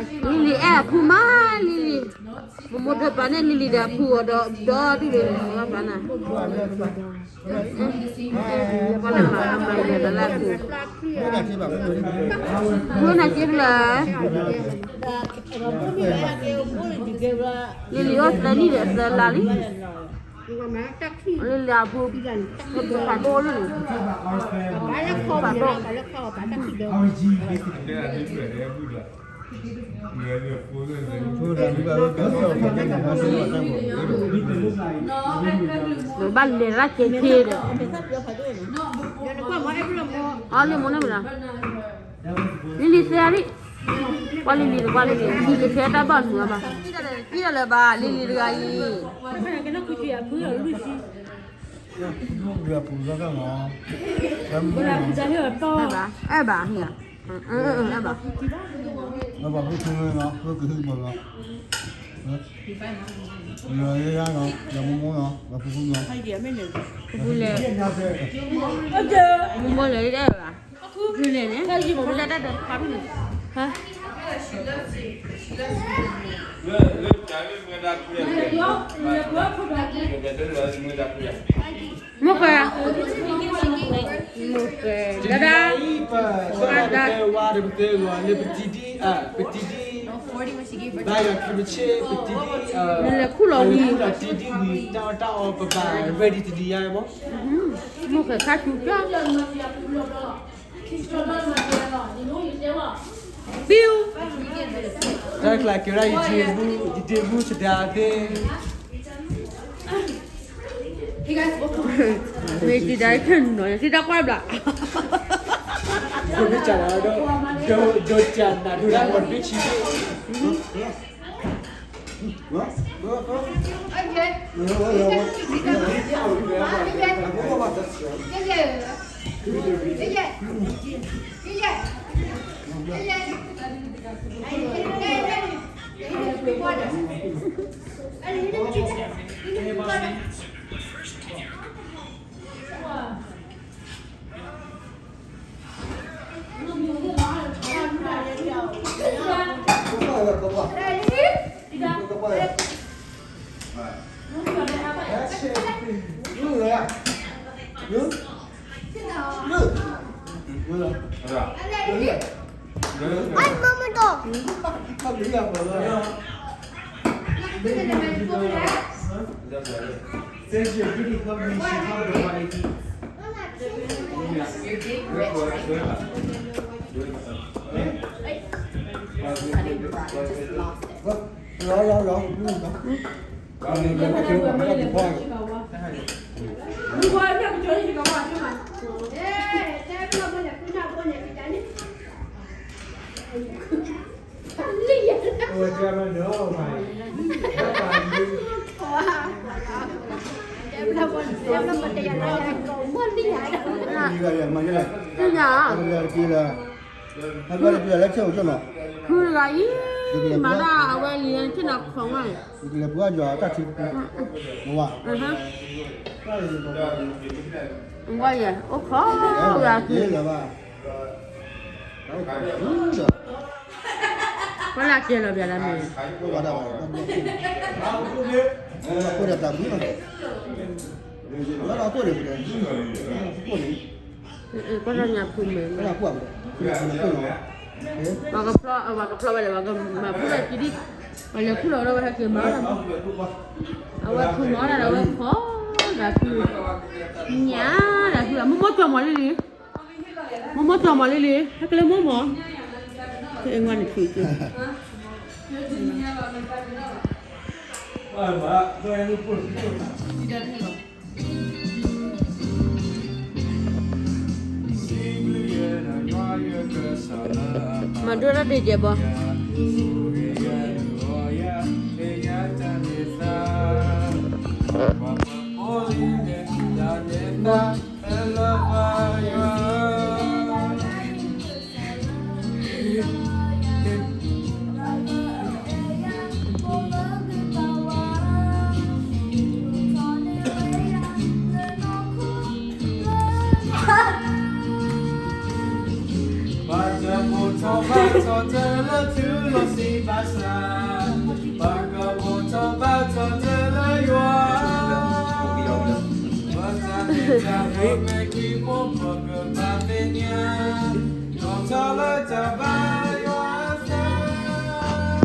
လံၤလံၤအဲၣ်အဖုမး လံၤလံၤ, မိၢ်မိၢ်ဒိးပာ်န့ၣ် လံၤလံၤဒီးအဖုအီၤဒီး ဒီဒုၣ်ဒီး ပာ်နၤ, ပာ်နၤမၤမၤယၤဒီးလၢအဖု, ဖုနၤက့ဖျၢၣ်, လံၤလံၤအိၣ်သၢနံၣ်ဒီးသၢလါလံ, လံၤလံၤအဖု, ဖုဖးဒိၣ်လံန့ၣ်, ဖုဖးဒိၣ် ဘၣ်လဲၤလၢက့ၤက့ၤဒီး, အီၣ်လံမိၢ်န့ၣ်မ့ၢ်လီၤ, လံၤလံၤသဲရံၣ်, ကွၢ်လံၤလံၤ ကွၢ်လံၤလံၤ လံၤလံၤသဲတၢ်ဘၣ်မုာ်အဘၣ်, ကံၣ်ဒီးလၢၤဘၣ် လံၤလံၤတဂၤအံၤ, အဲၣ်ဘၣ်, အဲၣ်ဘၣ်, အဲၣ်ဘၣ်, လီၤဘၣ်ဖုဖုလီၤ, ဖုကဟုကမီၤလီၤ, လီၤယၤလီၤ, လီၤမိၢ်မိၢ်လီၤ, လီၤဖုဖုလီၤ, ဖုဖုလဲၣ်, မိၢ်မိၢ်လဲၣ် အဲၣ်ဘၣ်, ဖုလဲၣ်န့ၣ်, ဖုလဲၣ်တၢ်ဒီးဖးဖုန့ၣ်, ဟါ မိၢ်ဃဲ, မိၢ်ဃဲ, ဒဒါ, ပသ့ဝါဒီးပသ့ဂီၤလၢပတံဒံ, ပတံဒံ, ဘၣ်ယွၤခရံာ်မ့ၢ်ဆ့ ပတံဒံ, နလဲၤခူၣ်လီၤဝံၤ, တံဒံဝံၤ တၢ်အီၣ်တၢ်အီပဘၣ် ready တနံၤညါမး, မိၢ်ဃဲခါဆူကၠီ, ပျူၤ တၢ်ကျးကဲဝဲဒၣ် ယဒ့မူ, ယဒ့မူသဒါသ့ၣ်, မ့ၢ်တံၤဒါအံၤခဲနီၤ ယထံၣ်တၢ်ကွၢ်ဘျး, ဒိးမ့ၢ်ကၢ်လီၤဒီး, ဒိး, ဒိးကၢ်နၤဒိးဒၣ်ပှၤတဘ့ၣ်ဆံဘ့ၣ် သ့ၣ်ညါ, ဖုတဂၤအံၤ, မၤဒၣ်အဝဲလံၤဆ့ၣ်နီၤခီၣ်ဝဲ, ဝဲယဲ, အိၣ်ခိးယၤက့ၤ, ပှၤလၢကဲလီၤဘၣ်ဒၣ်မ့ၢ်, ပှၤလၢညါဖုမ့ၢ်, ပှၤကဖျီ, ပှၤကဖျီဝဲလၢပှၤကမၤဖုလၢကံဒံ, ပှၤလဲၤဖုလီၤဝဲဟဲက့ၤမၤ, အဝဲဖုမၤဒၣ်ဒီးဝဲခိး, ဒၣ်ဖု, ညါ, ဒၣ်ဖု, မိၢ်မိၢ်ကၠီၤမီၤလံလံ မိၢ်မိၢ်ကၠီၤမီၤလံလံ, ဟဲက့ၤလၢမိၢ်မီၤ, အဲ ဝါန့ၣ်ဖံးက့ၤ, မၤဒိၣ်တၢ်ဒ့ၣ်ကဲဘီ, လီၤစံးဘၣ်ဆၣ်, ပကဘိးထီၣ်ဘါထီၣ်တၢ်လၢယွၤ, ပတၢ်မ့ၢ်တၢ်တီမ့ၢ်ခံဘိ ပကဘၣ်သ့ၣ်ညါ, ဒိၣ်ထီၣ်လၢတၢ်ဘါယွၤအသး,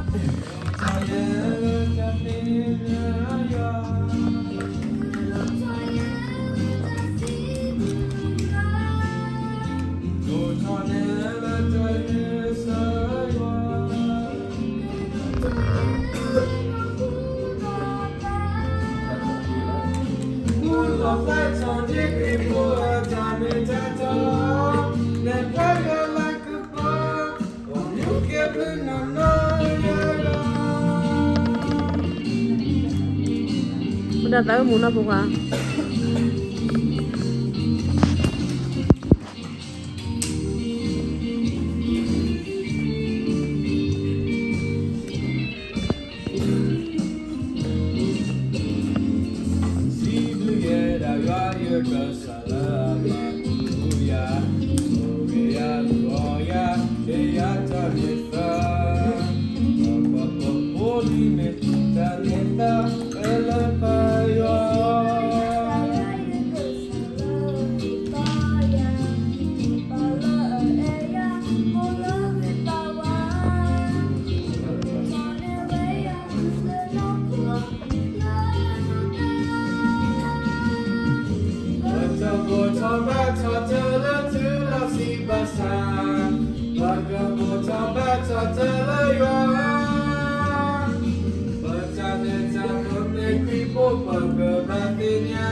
ဒိၣ်ထီၣ်လၢတၢ်သ့ၣ်ညါယွၤ. မ့ၢ်ဒၣ်သးအုးမူနီၢ်ဖိခွါ စံးဘျုးယဲဒၣ်ယွၤ ယကစၢ်လၢအမၤဘူၣ်ယၤ, ဆိၣ်ဂ့ၤယၤ လီယၤ, ကယၤတၢ်န့ၢ်သါ, ပှၤပှၤဖိလံၤမ့ၢ်တၢ်န့ၢ်သါ လၢပၢ်ယွၤ ပတၢ်ဘိးထီၣ်ဘါထီၣ်တၢ်လၢသုလီၢ်စံးဘၣ်ဆၣ်, ပကဘိးထီၣ်ဘါထီၣ်တၢ်လၢယွၤ, ပတၢ်မ့ၢ်တၢ်တီမ့ၢ်ခံဘိ ပကဘၣ်သ့ၣ်ညါ,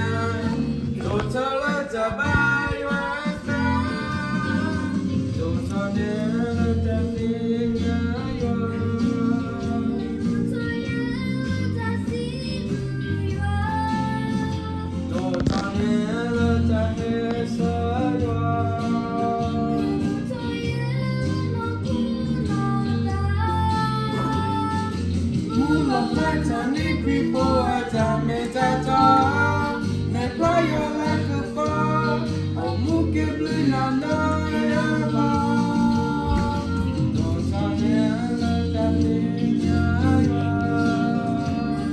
ဒိၣ်ထီၣ်လၢတၢ်ဘါယွၤအသး, ဒိၣ်ထီၣ်န့ၢ်လၢတၢ်သ့ၣ်ညါယွၤ ဒိၣ်ထီၣ်န့ၢ်လၢတၢ်ဟ့ၣ်ဆၢယွၤ, မူလီၢ်ဖျါထီၣ်န့ၢ်ခရံာ်ဖိအတၢ် မ့ၢ်တၢ်တီ, မ့ၢ်ပၢ်ယွၤလၤကပီၤ, အိၣ်မူက့ၤဘျုးနီၢ်နီၢ်ယၤလီၤ, ဒိၣ်ထီၣ်န့ၢ်လၢတၢ်သ့ၣ်ညါယွၤ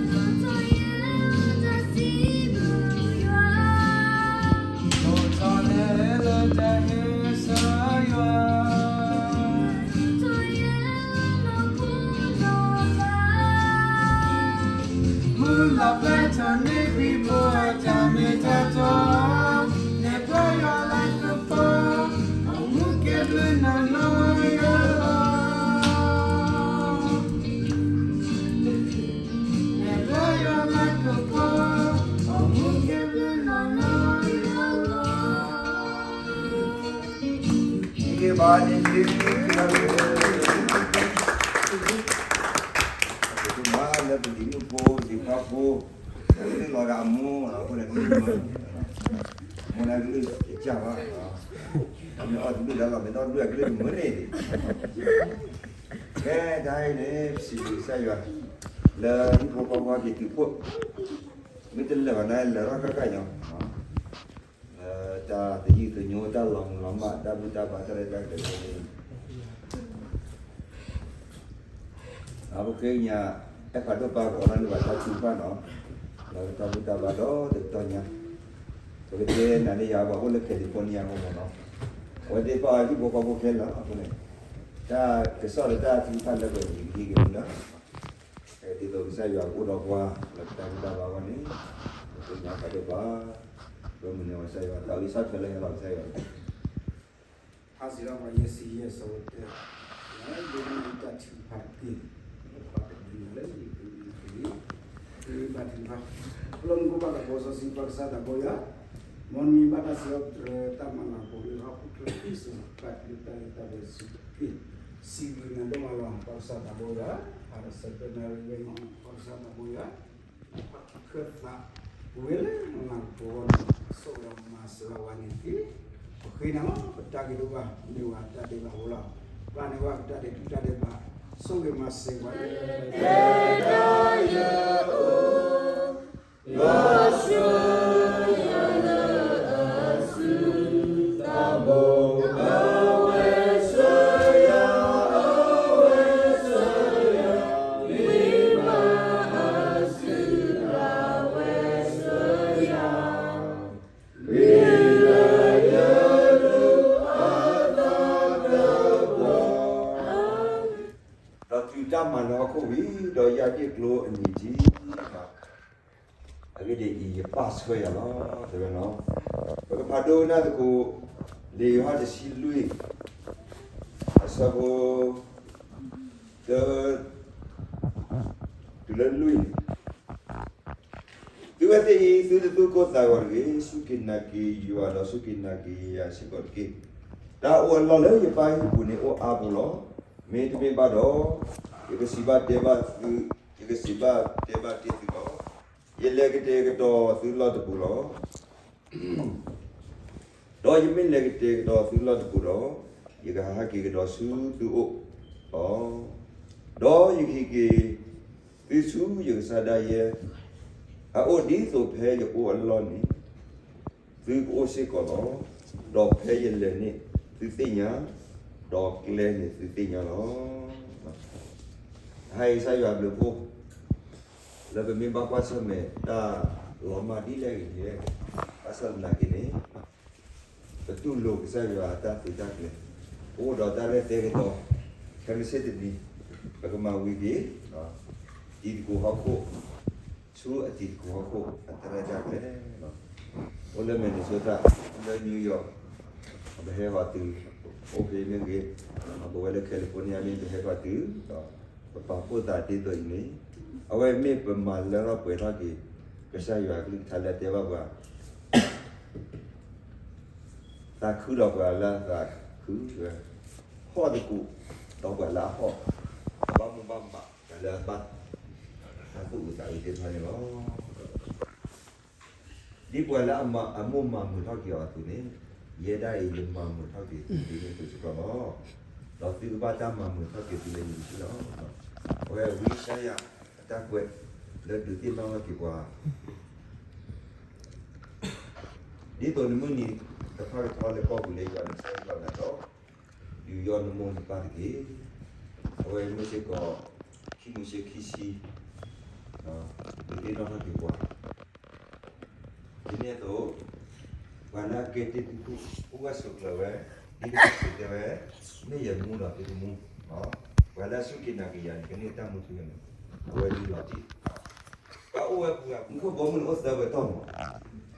ဒိၣ်ထီၣ်န့ၢ်လၢတၢ်စံးဘျုးယွၤ, ဒိၣ်ထီၣ်န့ၢ်လၢတၢ်ဟ့ၣ်ဆၢယွၤ, ဒိၣ်ထီၣ်န့ၢ်လၢနီၢ်ခိနီၢ်သး, မူလီၢ်ဖျါထီၣ်န့ၢ်ခရံာ်ဖိအတၢ် မ့ၢ်တၢ်တီ, မ့ၢ်ပၢ်ယွၤလၤကပီၤ, အိၣ်မူက့ၤဘျုးနီၢ်နီၢ်ယၤလီၤ မ့ၢ်ပၢ်ယွၤလၤကပီၤ, အိၣ်မူက့ၤဘျုးနီၢ်နီၢ်ယၤလီၤ. က့ၤဘၣ်န့ၣ် က့ၤဘၣ်န့ၣ် လၢပလံၤမုၣ်ဖိ လံၤခွါဖိ, ကလုၢ်လီၤဂာ်အမိၢ်လီၤ အဃိန့ၣ် ကလုၢ်မုၢ်, မိၢ်လၢကလုၢ်ကစၢ်ဘၣ်, မ့ၢ်အီၣ်တဘျုးလၢလီၤ မ့ၢ်ဒီတဘျုးအကလုၢ်တမုၢ်န့ၣ်, ကဲတၢ်အံၤန့ၣ် ပစံးဘျုးကစၢ်ယွၤ, လၢဟံၣ်ဖိဃီဖိက့ၤတုၤဖှိၣ်, မ့ၢ်တလၢာ်ဘၣ်န့ၣ် လၢာ်ထီၣ်ဃၣ်ဃၣ်ညီ လၢတၢ်သယုၢ်သညိ တၢ်လီၤမုၢ်လီၤမၢ် တၢ်ဘူၣ်တၢ်ဘါ တၢ်ရဲၣ်တၢ်ကျဲၤန့ၣ်, အပဃ့ကညး အဲၣ်ဖးဒိၣ်ပၢ်ကအိးထီၣ်န့ၢ်ဘၣ်တၢ်ထုကဖၣ်နီၤ, လၢတၢ်ဘူၣ်တၢ်ဘါဒီးတကတီၢ်ညါ, ပကတဲနၤန့ၣ်ယၤ ပှၤအိၣ်လၢ California အဂီၢ်မ့ၢ်နီၤ, အဝဲသ့ၣ်ပာ်အဟံၣ်ဖိဃီဖိခဲလၢာ်အဃိန့ၣ်, တၢ်ကစီၣ်လၢတၢ်ထုကဖၣ်လၢပှဲၤန့ၣ် ယကဟ့ၣ်က့ၤသုလၢ ဒ်သိးကစၢ်ယွၤကအိၣ်ဒီးပှၤ လၢပတၢ်ဘူၣ်တၢ်ဘါအဂီၢ်န့ၣ်, ပသ့ၣ်ညါဖးဒိၣ်ဘၣ်, ပမုၢ်နံၤဝဲကစၢ်ယွၤ တၢ်ဂံၢ်စၢ်ထွဲလၢဟဲလီၤကစၢ်ယွၤ, ဟါစံးထီၣ်ပှၤယဲၢ်ဆံယဲၢ် အဆၢဖိတၢ, ယမ့ၢ်တၢ်ထုကဖၣ်တက့ၢ်, ပှၤတဒုညါလၢယကမ့ၢ်တက့ၢ်, ယဘၣ်ထုကဖၣ်, ပလၢမူခိၣ်ပၢ်သးဘိစီဆှံ ပၢ်ကစၢ်သးဘိယွၤ, မ်နမံၤဘၣ်တၢ်စံးထီၣ်ပတြၢၤ တၢ်မၤလၤကပီၤလၢဟီၣ်ခိၣ်ချၢ တၢ်စံးပာ်တၢ်လၢတၢ်ဘၣ်စံးတက့ၢ်, စံးဘျုးနၤဒိၣ်မးလီၤ ပၢ်ကစၢ်သးဘိယွၤ, ဟါဒီးဆၢကတီၢ်နၣ်ရံၣ်ဝဲအံၤ ပၢ်ကစၢ်သးဘိယွၤ ပှၤခၢၣ်သးဝဲလၢနလၤကပီၤအဂီၢ်န့ၣ် ဆိၣ်ဂ့ၤဒီးမၤစၢၤလၢပှၤန့ၣ်တက့ၢ်, ပဃ့နၤလီၤ ပတၢ်ဂ့ၤဒိၣ်ဘၣ် မ့ၢ်ဝဲတၢ်ဒဲးဘးဖိလီၤ, ပာ်န့ၢ်ဝဲပတၢ်ဒဲးတူၢ်တၢ်ဒဲးဘး, ဆိၣ်ဂ့ၤမၤစၢၤပှၤ လီၤဆၢယၤလၢအစုတၢ်ဘိ, အဝဲဆၢယၤ အဝဲဆၢ တၢ်မၤလၢဟီၣ်ခိၣ်ဝံၤ ဒီးယၢ်ဒ့ၣ်ကျိအနံၤထံး, အဂ့ၢ်ဒ်အံၤ, ယပၢ်ဆှၢယၤလီၤ တဲဝဲလီၤ. ပကဖးဒိကနၣ်သကိး လံာ်ယိၤဟၣ်တဆံလွံၢ်, အဆၢဖိ တၢ တုၤလၢလွံၢ်န့ၣ်, သုဝဲသ့ၣ်အံၤ သုတသူၣ်ကိၢ်သးဂီၤတဂ့ၤ, စူၢ်က့ၤနာ်က့ၤယွၤဒီးစူၢ်က့ၤနာ်က့ၤယၤစ့ၢ်ကီးတက့ၢ်. တၢ်အိၣ်အလီၢ်လၢယပၢ်ဟံၣ်ပူၤန့ၣ်အိၣ်အါပူၤလီၤ. မ့တမ့ၢ်ဘၣ်ဒီး, ယကစံးဘၣ်တဲဘၣ်သု, ယကစံးဘၣ်တဲဘၣ်တ့ၢ်သုလီၤ. ယလဲၤကတဲာ်ကတီၤသုလီၢ်တပူၤလီၤ. ဒီးယမ့ၢ်လဲၤကတဲာ်ကတီၤသုလီၢ်တပူၤဒီး, ယကဟးဟးက့ၤကဒီးဆူသုအိၣ်လီၤ. ဒီးယကဟံးက့ၤသုဆူယကစၢ်ဒၣ်ယဲ အအိၣ်ဒ်သိးဖဲယအိၣ်အလီၢ်န့ၣ် သုကအိၣ်စ့ၢ်ကီးလီၤ. ဒီးဖဲယလဲၤန့ၣ်သုသ့ၣ်ညါ, ဒီးကျဲန့ၣ်သုသ့ၣ်ညါလီၤ. ဟါအံၤကစၢ်ယွၤအဘျုးအဖှိၣ် လၢပမ့ၢ်ဘၣ်ကွၢ်ဆၢၣ်မဲာ်တၢ်လီၤမၢ်ဒ်လဲၣ်ဂ့ၤန့ၣ်, ဘၣ်ဆၣ်သနာ်က့န့ၣ် ပတူၢ်လိာ်ကစၢ်ယွၤအတၢ်သုးတၢ်ကျဲၤ, ပအိၣ်ဒီးတၢ်ရဲၣ်သဲကတီၤ, ခဲမုၢ်ဆ့ၣ်တနံၤ ပကမၤဝံၤက့ၤ တံၤသကိးဟီၣ်ခိၣ်, ဆူအတံၤသကိးဟီၣ်ခိၣ်အတၢ်ရဲၣ်တၢ်ကျဲၤ, အိၣ်လၢ Minnesota, အိၣ်လၢ New York, ပဟဲဃီၤတုၤ, အိၣ်ဖဲမ့ၢ်ဂ့ၤ, ပဝဲလၢ California မ့ၢ်ပဟဲဃီၤတုၤ, ဒီးပပာ်ဖှိၣ်သးဒ်သိးအံၤန့ၣ်, အဝဲမ့ၢ်ပမၤလၢထီၣ်ပှဲၤထီၣ်က့ၤ ကစၢ်ယွၤအကလုၢ်ကထါလၢအတဲဘၣ်ပှၤ သးခုဒီးပှၤလၢအသးခု, ဟီၣ်သကိးဒီးပှၤလၢအဟီၣ်, ဘၣ်မိၣ်ဘၣ်မးပှၤလၢအဘၣ်, တၢ်သူၣ်အုးသးအုးသ့ၣ်တဖၣ်န့ၣ်လီၤ. ဒ်ပှၤလၢအမိၢ်မၤမုာ်ထီၣ်က့ၤအီၤအသိးန့ၣ်, ယဲဒၣ်အံၤယမၤမုာ်ထီၣ်က့ၤသုလၢသုစ့ၢ်ကီးလီၤ. ဒီးသုကဘၣ်တၢ်မၤမုာ်ထီၣ်က့ၤသုလၢယဂံၢ်လီၤ. အဝဲဝံယၡါယၤအတၢ်ကွဲးလၢဒုးသ့ၣ်နီၣ်ထီၣ်က့ၤပှၤ ဒ်သိးနမုၢ်နံၤတဖၣ်ကထီလၢကီၢ်ပူၤလၢယွၤနဆၢကတီၢ်နၤဒီး, ယူးယီၣ်နမိၢ်နပၢ်တက့ၢ်. အဝဲမ့ၢ်စ့ၢ်ကီး ခံမိၤၡ့ခံဆံ, ဒုးသ့ၣ်နီၣ်ထီၣ်က့ၤပှၤ, ဒ်န့ၣ်အသိး, ပှၤလၢအကဲတ့ၢ်သုဖုၣ် အိၣ်ဝဲဆိးကျၢၤဝဲ, ဒ်သိးတဲဝဲ, မ့ၢ်ယမူဒီးသုကမူ, ပှၤလၢအစူၢ်က့ၤနာ်က့ၤယၤန့ၣ် ကန့ၢ်တၢ်မူထူယိာ်န့ၣ်, အဝဲဒ်လီၤတံၢ်, ပှၤအိၣ်ဝဲပှၤမူခိၣ်ဘီမုၢ်န့ၣ်အိၣ်သၢပတီၢ်မး, သၢပတီၢ်န့ၣ်,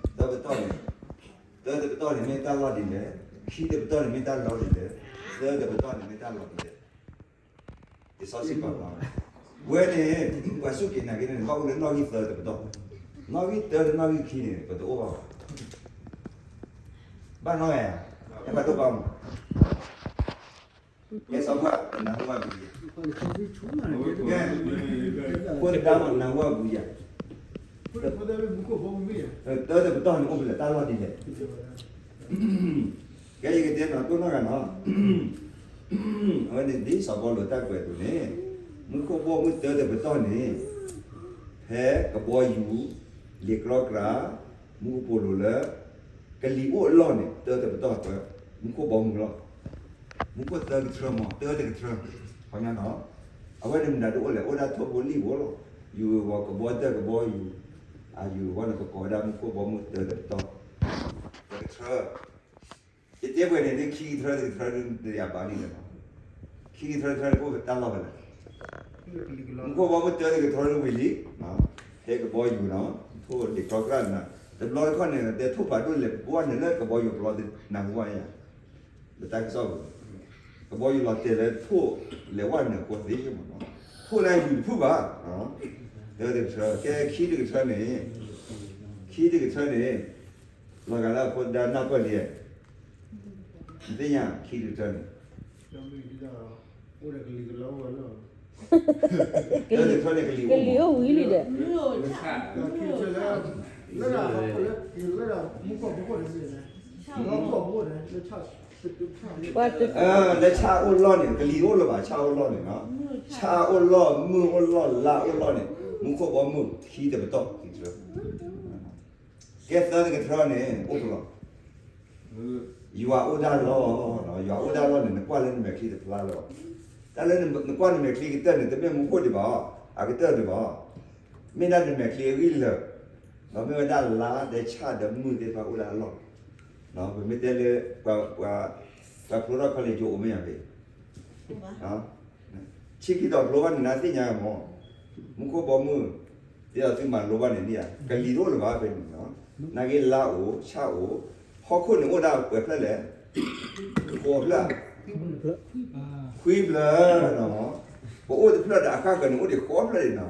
သၢတပတီၢ်န့ၣ်မ့ၢ်တၢ်လီၢ်ဒ်လဲၣ်, ခံတပတီၢ်န့ၣ်မ့ၢ်တၢ်လီၢ်ဒ်လဲၣ်, သၢတပတီၢ်န့ၣ်မ့ၢ်တၢ်လီၢ်ဒ်လဲၣ်. လံာ်စီဆှံပာ်ဖျါ, ဝဲန့ၣ် ပှၤစူၢ်က့ၤနာ်က့ၤန့ၣ် ဘၣ်အိၣ်လၢနီၣ်ဂံၢ်သၢတပတီၢ်, နီၣ်ဂံၢ်တၢဒီးနီၣ်ဂံၢ်ခံန့ၣ် ပတအိၣ်ဘၣ်ဘၣ်. ဘၣ်နီၣ်ဂံၢ်ဧါ, ဟဲဖးဒိၣ်ဘၣ်မး, ကဲစီၤပၤ ပနၢ်ဟူဘၣ်ဘုယၤ, ဖိတဒါမး နၢ်ဟူဘၣ်ဘုယၤ, တၢတပတီၢ်န့ၣ်အိၣ်ဖဲလဲၣ် တၢ်လီၢ်ဒ်လဲၣ်. ကဲယကတဲနၤကိးနီၢ်ဂၤနီၤ, အဝဲန့ၣ်ဒ်စီၤပီလူးတၢ်ကွဲးအသိးန့ၣ်, မူခိၣ်ဘီမုၢ်တၢတပတီၢ်န့ၣ်, ဖဲကဘီယူၤ လံာ်ကြီကြာ် မူကပိာ်လိၤလၢ ကလံၤအိၣ်အလီၢ်န့ၣ် တၢတပတီၢ် မူခိၣ်ဘီမုၢ်လီၤ. မူခိၣ်သၢကထြၢမး တၢတကထြၢ, ခီညါနီၤ, အဝဲန့ၣ်မတၤတအိၣ်လဲၣ် အိၣ်ဒၣ်ထိၣ်ဖိလံၣ်ဖိလီၤ. ယူၤဂီၤကဘီတၢၢ်ကဘီယူၤ, အယူၤအဂီၢ်န့ၣ် ပကိးဝဲဒၣ်မူခိၣ်ဘီမုၢ်တၢတပတီၢ်, တကထြၢ ယတဲပှဲၤန့ၣ် ခံကထြၢတကထြၢဒုးယၤဘၣ်န့ၣ်လီၤ. ခံကထြၢတကထြၢန့ၣ် ကအိၣ်ဖဲတၢ်လီၢ်ဖဲလဲၣ်. မူခိၣ်ဘီမုၢ်တၢတကထြၢဒုးဝံၤလံ, ဖဲကဘီယူၤနီၤ, ထိၣ်လံာ်ကြီကြာ်နၤ, တဘျီတခီၣ်န့ၣ် တဲထိၣ်ဖးဒိၣ်လဲၤဝဲနုာ်လၢကဘီယူၤပျီသ့ နၢ်ဟူဘၣ်ယၤ, လၢတၢ်ကစီၣ်ပူၤ, ကဘီယူၤလီၤတဲာ်လၢထိၣ်လဲၤဝဲနုာ်အဃိသ့မးနီၤ, ထိၣ်လၢယူၤတဖုၣ်ဘၣ်, တၢတကထြၢ ကဲခံတကထြၢန့ၣ်, ခံတကထြၢန့ၣ်, လီၤဂာ်လၢအဖိဒါနၢ်ပၢၢ်လံ, နသ့ၣ်ညါခံတကထြၢန့ၣ်, တၢတကထြၢန့ၣ် ကလံၤအိၣ်, ကလံၤအိၣ်ဝံၤလံဒီး, လၢဆၣ်အိၣ်လီၢ်န့ၣ် ကလံၤအိၣ်လၢၤဘၣ် ဆၣ်အိၣ်လီၢ်န့ၣ်နီၤ, ဆၣ်အိၣ်လီၢ် မုၢ်အိၣ်လီၢ် လါအိၣ်လီၢ်န့ၣ် မူခိၣ်ဘီမုၢ်ခံတပတီၢ်, ကဲသၢတကထြၢန့ၣ် အိၣ်ဖဲလဲၣ်. ယွၤအိၣ်ဒၣ်လီၢ်, ယွၤအိၣ်ဒၣ်လီၢ်န့ၣ် နကွၢ်လၢနမဲာ်ချံတဖျါလၢၤဘၣ်. တၢ်လၢနကွၢ်နမဲာ်ချံကတၢၢ်န့ၣ် တမ့ၢ်မူခိၣ်ဒံးဘၣ်, အကတၢၢ်ဒံးဘၣ်, မ့ၢ်ဒၣ်နမဲာ်ချံအဂံၢ်လၢာ်, ဒီးမ့ၢ်ဝဲဒၣ်လါဒီးဆၣ်ဒီးမုၢ်သ့ၣ်တဖၣ်အိၣ်ဒၣ်အလီၢ်, ပမ့ၢ်တဲလၢ ပှၤဖျိထီၣ် college အိၣ်မ့ၢ်ဧါဖဲ က ဆံခံတီၤဖျိဘၣ်န့ၣ် နသ့ၣ်ညါမး, မူခိၣ်ဘီမုၢ်, ဒ်သိးသုမၤလိဘၣ်န့ၣ်ဒ်ဧါ, ကလံၤတအိၣ်လၢၤဘၣ်ဖဲန့ၣ်နီၤ, နာ်က့လါအိၣ် ဆၣ်အိၣ်, ဟီၣ်ခိၣ်န့ၣ်အိၣ်ဒၣ်ပှဲၤဖျၢၣ်လဲၣ်, ဃိးဖျၢၣ်, ခွံဖျၢၣ်နီၤ, ပအိၣ်တဖျၢၣ်ဒီးအဃၣ်ဃၢၤန့ၣ်အိၣ်ဒံးဃိးဖျၢၣ်န့ၣ်နီၤ,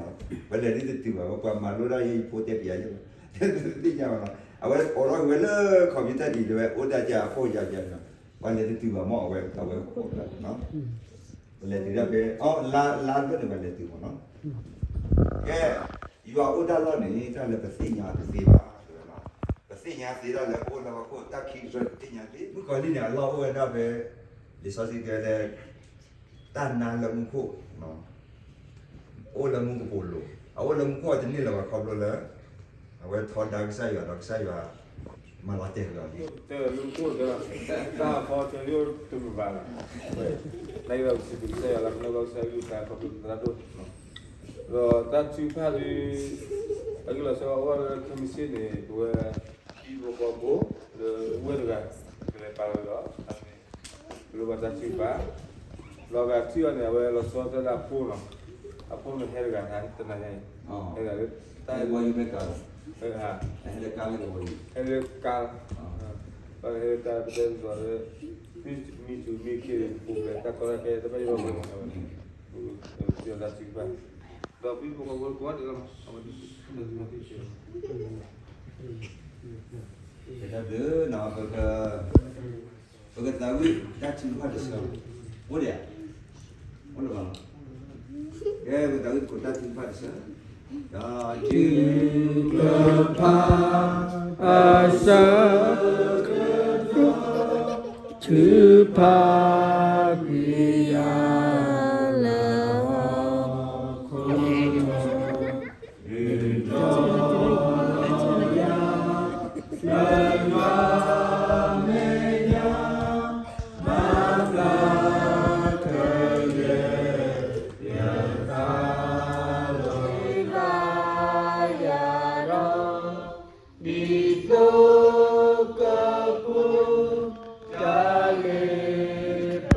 ပလဲၤဒ်တတုၤဘၣ်, ပှၤမၤလိတၢ်ယဲ ယဖိတဲပယၤယဲ, သ့ၣ်ညါဘၣ်နီၤ, အဝဲအိးထီၣ်က့ၤဝဲလၢ computer ဒ်အံၤ တဲဝဲအိၣ်တၢ်ကၢအဖှိၣ်ယၤယၤနီၤ, ပှၤလဲၤတတုၤဘၣ်မး အဝဲ အဝဲဃိးဖျၢၣ်နီၤ ပလဲၤတုၤဒၣ်ဖဲ လါ လါဖျၢၣ်န့ၣ် ပလဲၤတုၤမးနီၤ, ကဲ, ယွၤအိၣ်တၢ်လီၢ်န့ၣ် တၢ်လၢပသ့ၣ်ညါတသ့ဘၣ်, ပသ့ၣ်ညါသ့တၢ်လၢပအိၣ်လၢဟီၣ်ခိၣ် တၢ်ခံကတၢၢ်တသ့ၣ်ညါသ့, မုၣ်ကီၤလံၢ်န့ၣ် အလီၢ်အိၣ်ဝဲဒၣ်ဖဲ လံာ်စီဆှံတဲလၢ တၢ်နါလၢမူခိၣ် အိၣ်လၢမူကပိာ်လိၤ, အအိၣ်လၢမူခိၣ်အတန့ၢ်လၢၤဘၣ်ခီဖျိလၢ အဝဲထီဒါကစၢ်ယွၤဒီးကစၢ်ယွၤ မၤလီၤတဲာ်လီၤလံ, တၢ်လၢမူခိၣ်တၢ်, တၢ်ဖီတၢ်ယိၣ်တမုာ်ဘၣ်လီၤ, နာ်က့ဒီးပစံးဘျုးကစၢ်ယွၤလၢကလၢဘၣ်ကစၢ်ယွၤတၢ်ခီဖျိသရၣ်ဒိၣ်, ဒီးတၢ်ထုကဖၣ်ဒီး အဂ့ၢ်လီၤဆီအိၣ်ဝဲလၢခဲမုၢ်ဆ့ၣ်န့ၣ် ပဝဲ ဟံၣ်ဖိဃီဖိ လၢဝဲၢ်တဂၤ ကလဲၤပာ်လီၤဒီး အန့ၣ် ပလိၣ်ဘၣ်တၢ်ထုကဖၣ်, လီၤဂာ်ထံၣ်အီၤန့ၣ် အဝဲလီၤဆီတၢ်လၢအဖိနီၤ, အဖိန့ၣ်ဟဲတဂၤ တနၤညါအံၤ, ဟဲတဂၤလၢ တၢ် ဟဲလၢကါလီၤ, ဟဲလၢကါလီၤ, ဘၣ်ဟဲလၢတၢ်ပတဲပစီလၢ မံတူၤမံခ့ပူၤဖျဲးတၢ်ကီတၢ်ခဲတဘၣ်ယိၣ်ဘၣ်န့ၣ်, ပလိၣ်ဘၣ်တၢ်ထုကဖၣ်, ဒီးပဟံၣ်ဖိဃီဖိကိးဂၤဒဲးလီၤ, အဝဲ တၢ်ဘျုးနီၤ, ပက ပကသးဝံၣ်တၢ်ထုကဖၣ်တဆၢ, အိၣ်ဒံးဧါ, အိၣ်လၢၤဘၣ်လီၤ, ကဲ ပကသးဝံၣ်သကိးတၢ်ထုကဖၣ်တဆၢ, တၢ်ထုကဖၣ်အဆၢကတီၢ်, ထုကဖၣ်ကွံာ်ယၤလၢဟီၣ်ခိၣ် ဒ်သိးကပူၤ တၢ်လၢပစီ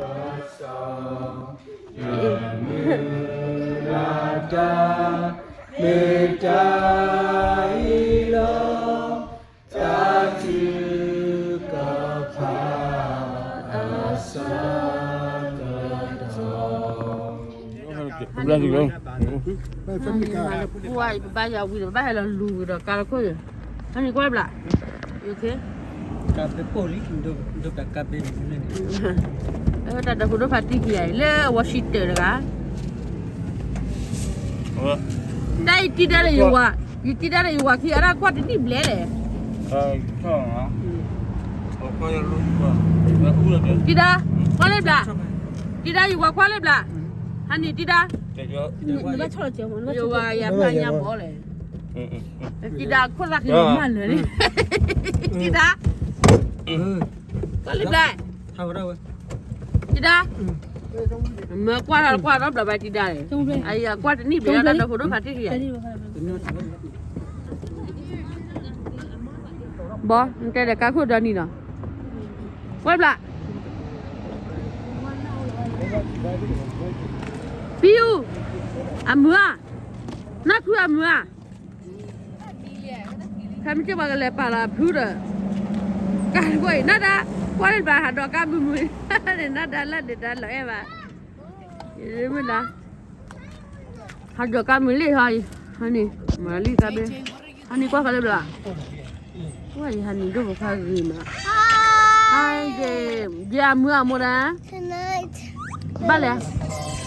မုၢ်လၢ်တၢ် မ့ၢ်တၢ်အံၤလီၤ တၢ်ထုကဖၣ်အဆၢကတီၢ် ပဘၣ်ယၤဝံၤဒီး ပဘၣ်ဟဲလီၤလူၤကဒီးကါလၢခိၣ်ယၤ, ဟဲန့ၣ်ကွၢ်ဘျး, ကါပဲပိၢ်လံ, ဒိးတၢ်ကါပဲန့ၣ်, တၢ်ဒိးခိၣ်ဒိၣ်ဖးတံၢ်ကံၤယၤအံၤ လၢ Washington တဂၤ, တၢ်အံၤတံၤဒါဒီးယဝၤ, ယတံၤဒါဒီးယဝၤခံ အတၢ်ကွၢ်တနံၣ်ဘျဲၣ်လဲၣ်, တံၤဒါ, ကွၢ်လၢဘျး, တံၤဒါယဝၤကွၢ်လၢဘျး, ဟးန့ၣ်တံၤဒါ, ယဝၤယၤဖးညါဘီလဲၣ် တံၤဒါခိၣ်သၣ်က့ၤမၤနၢၤလံ, တံၤဒါ, ကွၢ်လၢဘျး, တံၤဒါ, မ့ၢ်ကွၢ်ထီၣ်ကွၢ်ထီၣ်ဘျီဘၣ်တံၤဒါ, အယၤကွၢ်တနံၣ်ဘျဲၣ် တၢ်ဒိးခိၣ်ဒိၣ်ဖးတံၢ်ကံၤယၤ, ဘီ နတဲဒီးကါခိၣ်ဒီနံၤနီၤ, ကွၢ်ဘျး ပံအူ, အမုၢ်ဧါ, နၢ်ခုအမုၢ်ဧါ, ဖဲမ့ၢ်က့ၤပှၤကလဲၤပာ်လီၤအဖုဒီး, ကါတကွၢ်အံၤ နၢ်ဒါ, ကွၢ်လၢဘျးဟးဒီးကါမုၢ်မုၢ်, နၢ်ဒါလၢဒုးဒါလီၤအဲၣ်ဘၣ်, မ့ၢ်ဒါ, ဟးဒီးကါမုၢ်လံဟီအံၤ, ဟန့ၣ်, မၤလံကါဘ့ၣ်, ဟန့ၣ်ကွၢ်ဃီလၢဘျး ဝဲယဟးနံၤဒိၣ်ပခွါဂ့ၤမး, ဟဲက့ၤ, ယမုၢ်အမိၢ်ဒၣ်, ဘၣ်လဲၣ်,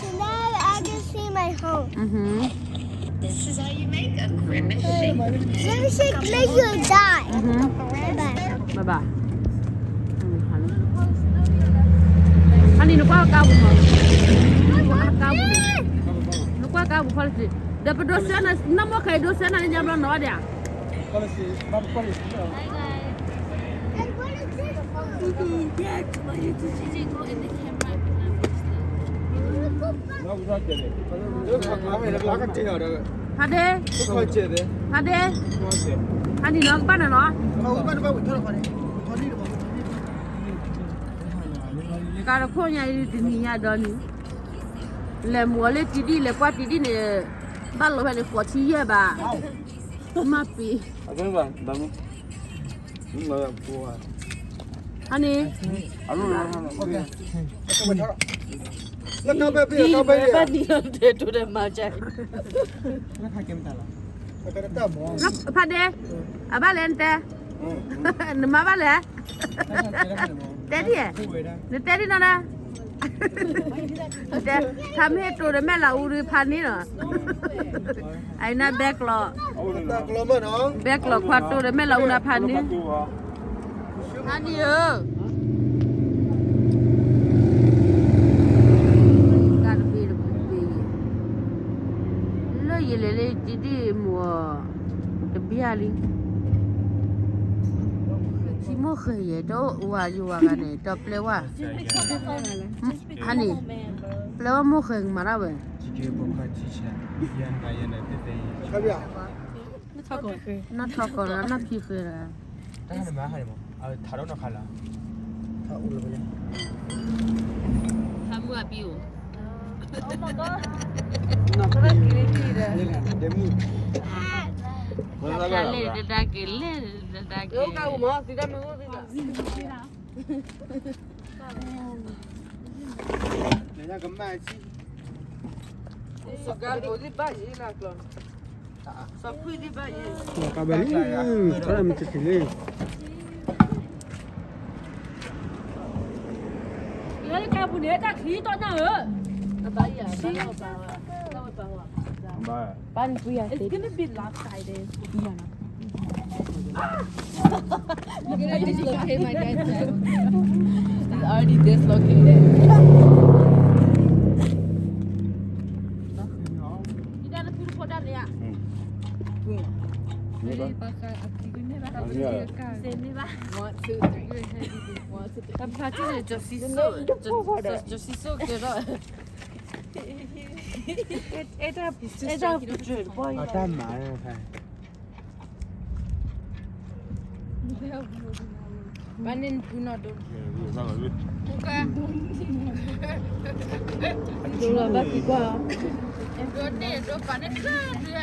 Tonight I can see my home. Let me see, let you die. Bye bye. ဟန့ၣ်နကွၢ်ကါပူၤမး, နကွၢ်ကါပူၤခီလၢစ့ၢ်, ဒီးပဒိးစဲနၤ, နမိၢ်ခဲအံၤဒိးစဲနၤလၢညါဘျီနီၤဒၣ်ဧါ ဟါဒ့, ဟါဒ့, ဟါဒ့, ဟါန့ၣ်နီၤ ကဘၣ်နၤနီၤ, ကါတခိၣ်ညါအံၤတနံၤညါဒီနံၤ, လဲၤမူၤလၢတံဒံၣ် လဲၤကွၢ်တံဒံၣ်န့ၣ်, ဘၣ်လီၤဖဲန့ၣ် ဃိးဆံယဲၢ်ဘး, မ့ၢ်ပ့ၤ, ဟန့ၣ်, ဘၣ်နံၤလီၤတဲတိၤဒီးမၤကဲ, ဖးဒ့, အဘၣ်လဲၣ်နတဲ, နမၤဘၣ်လဲၣ်, တဲဒ်, နတဲဒ်နီၤဒၣ် တဲ, ဖးမ့ၢ်တိၤဒီးမဲၢ်လီၤအူဒုးဖးန့ၣ်လီၤ, အအံၤနဘဲကျီ, ဘဲကျီခွါတိၤဒီးမဲၢ်လီၤအူနဖးန့ၣ်, ဖးန့ၣ်ဧၢ, ကတဘ့ၣ်တဘ့ၣ်, လၢယလဲၤလၢတံဒံၣ်မူၤအီၤ, တဘျၣ်လံ, ထံမိၢ်ဃဲၤယဲၢ် တအိၣ်ဝၤယဝၤဂၤန့ၣ် ဒီးပျဲဝဲ ဟန့ၣ်, ပျဲဝဲမိၢ်ဃဲၤကမၤတၢ်ဝဲ, နီၢ်ထီၣ်ကီၢ်လၢနီၢ်ဖံဃဲလၢ, ထါမုၢ်အပံၤအိၣ်, လဲၤတဒါက့ၤ လဲၤတဒါက့ၤ ကဘဲလံ, တၢ်မ့ၢ်တထံၣ်လံ, လၢတၢ်ပူၤန့ၣ် တၢ်ချံတီၢ်ညါဧၢ, ပၢ်န့ၣ်ပူၤယၤသ့, It's gonna be lopsided. You're gonna dislocate my dad's leg. He's already dislocated. တၢ်နဖုတဖိတၢ်န့ၣ်ဧါ, ဖု, မ့ၢ်ဘၣ်, မ့ၢ်ဘၣ်, Say မ့ၢ်ဘၣ်, one, two, three, one, two, three. တၢ်ဖျါထံၣ်န့ၣ် ကၠီၤစံစိၣ်, ကၠီၤစံစိၣ်ကဲထီၣ်, အဲၣ်ဒိးပတြၢၤတပီၢ်, အတၢ်မၤ, ဘၣ်န့ၣ်နဖုနီၢ်ဒိၣ်, ဒိၣ်လီၤဘၣ်သံကွၢ်, ဒိၣ်န့ၣ်ဒိၣ်ပာ်န့ၣ်ချၢဒုး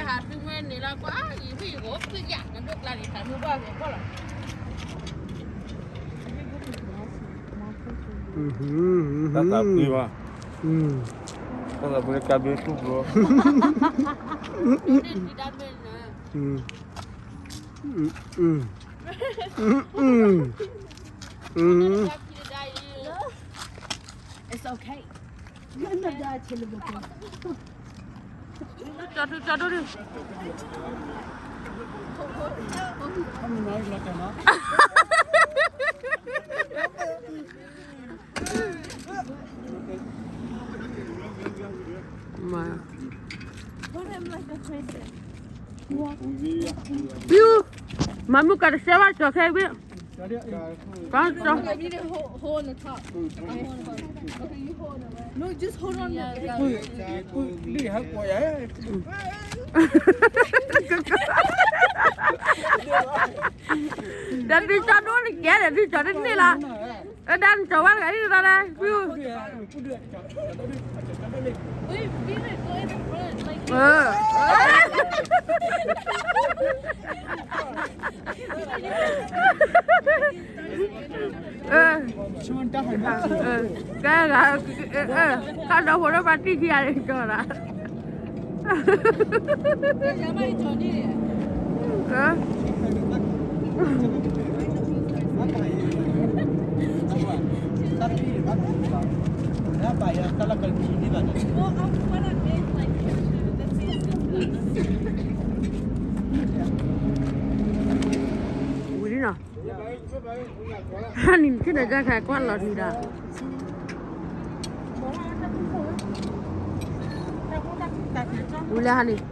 ဟးသုဝဲန့ၣ်လီၤကွၢ်, ယမ့ၢ်ယအိၣ်ဖုယၤ နဒိၣ်ကျါန့ၣ် သးမုၢ်ဘၣ်ဂဲၤကွၢ်လီၤ. တၢ်သးပှ့ၤဘၣ်, တၢ်သးပှ့ၤကါဘ့ၣ်ထူၣ်ဘျီ, ကၠီၤထူ ကၠီၤထူ မၤမုၢ်ကတစဲဘၣ် ကၠီၤခဲဘ့ၣ်, ကၠီၤ No, just hold on. ဒီးသုကၠီၤဒိၣ်န့ၣ်ကဲဒီး သုကၠီၤန့ၣ်န့ၣ်လီၤ, အဒၣ်နကၠီၤဝဲတဂၤဒ်သိးလဲၣ်, ကဲဂၤ, ကၢ်ဒီဖိဒိၣ်ဘၣ်တံၢ်ခံဂၤန့ၣ်ကၠီၤဒၣ် ဝံၤလံနီၤ, နံၤနထံၣ်ဒီးကၢ်ခါကွၢ်လီၤနံၤဒီး, ဝံၤလၢဟါန့ၣ်,